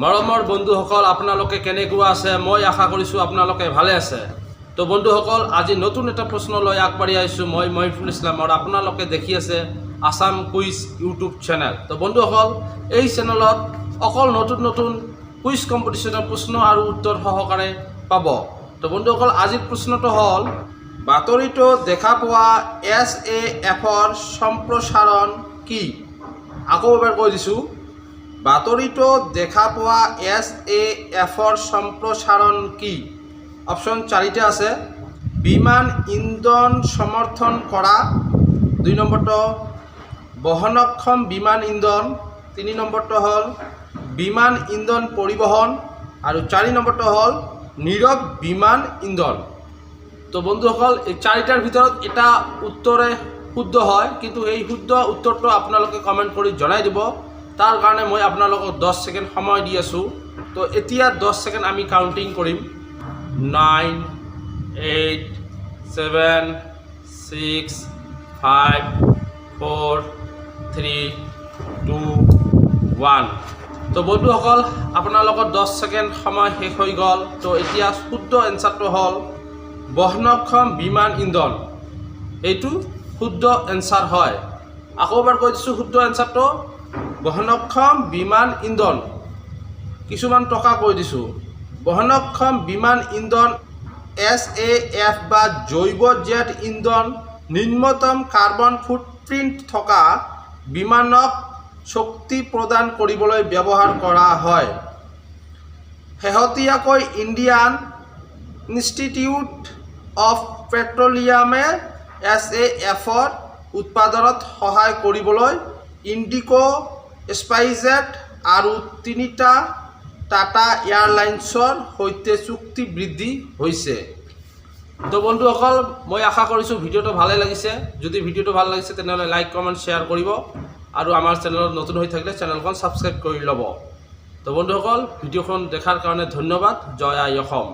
মৰমৰ বন্ধুসকল, আপোনালোকে কেনেকুৱা আছে? মই আশা কৰিছোঁ আপোনালোকে ভালে আছে। তো বন্ধুসকল, আজি নতুন এটা প্ৰশ্ন লৈ আগবাঢ়ি আহিছোঁ। মই মহিফুল ইছলাম আৰু আপোনালোকে দেখি আছে আছাম কুইজ ইউটিউব চেনেল। তো বন্ধুসকল, এই চেনেলত অকল নতুন নতুন কুইজ কম্পিটিশ্যনৰ প্ৰশ্ন আৰু উত্তৰ সহকাৰে পাব। তো বন্ধুসকল, আজিৰ প্ৰশ্নটো হ'ল, বাতৰিটোত দেখা পোৱা এছএএফৰ সম্প্ৰসাৰণ কি? আকৌ এবাৰ কৈ দিছোঁ, বাতৰিটোত দেখা পোৱা এছএএফৰ সম্প্ৰসাৰণ কি? অপশ্যন চাৰিটা আছে। বিমান ইন্ধন সমৰ্থন কৰা, 2 নম্বৰটো বহনক্ষম বিমান ইন্ধন, 3 নম্বৰটো হ'ল বিমান ইন্ধন পৰিবহণ আৰু 4 নম্বৰটো হ'ল নীৰৱ বিমান ইন্ধন। তো বন্ধুসকল, এই চাৰিটাৰ ভিতৰত এটা উত্তৰে শুদ্ধ হয়, কিন্তু এই শুদ্ধ উত্তৰটো আপোনালোকে কমেণ্ট কৰি জনাই দিব। তাৰ কাৰণে মই আপোনালোকক 10 ছেকেণ্ড সময় দি আছোঁ। তো এতিয়া 10 ছেকেণ্ড আমি কাউণ্টিং কৰিম। 9, 8, 7, 6, 5, 4, 3, 2, 1। তো বন্ধুসকল, আপোনালোকৰ 10 ছেকেণ্ড সময় শেষ হৈ গ'ল। তো এতিয়া শুদ্ধ এনচাৰটো হ'ল বহনক্ষম বিমান ইন্ধন। এইটো শুদ্ধ এনচাৰ হয়। আকৌ এবাৰ কৈ দিছোঁ, শুদ্ধ এনচাৰটো বহনক্ষম বিমান ইন্ধন। কিছুমান টোকা কৈ দিছোঁ। বহনক্ষম বিমান ইন্ধন, এছএএফ বা জৈৱ জেট ইন্ধন, নিম্নতম কাৰ্বন ফুটপ্ৰিণ্ট থকা বিমানক শক্তি প্ৰদান কৰিবলৈ ব্যৱহাৰ কৰা হয়। শেহতীয়াকৈ ইণ্ডিয়ান ইনষ্টিটিউট অফ পেট্ৰলিয়ামে এছএএফৰ উৎপাদনত সহায় কৰিবলৈ ইণ্ডিগো, স্পাইচজেট আৰু তিনিটা টাটা এয়াৰলাইন্সৰ সৈতে চুক্তি বৃদ্ধি হৈছে। তো বন্ধুসকল, মই আশা কৰিছোঁ ভিডিঅ'টো ভালে লাগিছে। যদি ভিডিঅ'টো ভাল লাগিছে, তেনেহ'লে লাইক, কমেণ্ট, শ্বেয়াৰ কৰিব আৰু আমাৰ চেনেলত নতুন হৈ থাকিলে চেনেলখন ছাবস্ক্ৰাইব কৰি ল'ব। তো বন্ধুসকল, ভিডিঅ'খন দেখাৰ কাৰণে ধন্যবাদ। জয় আই অসম।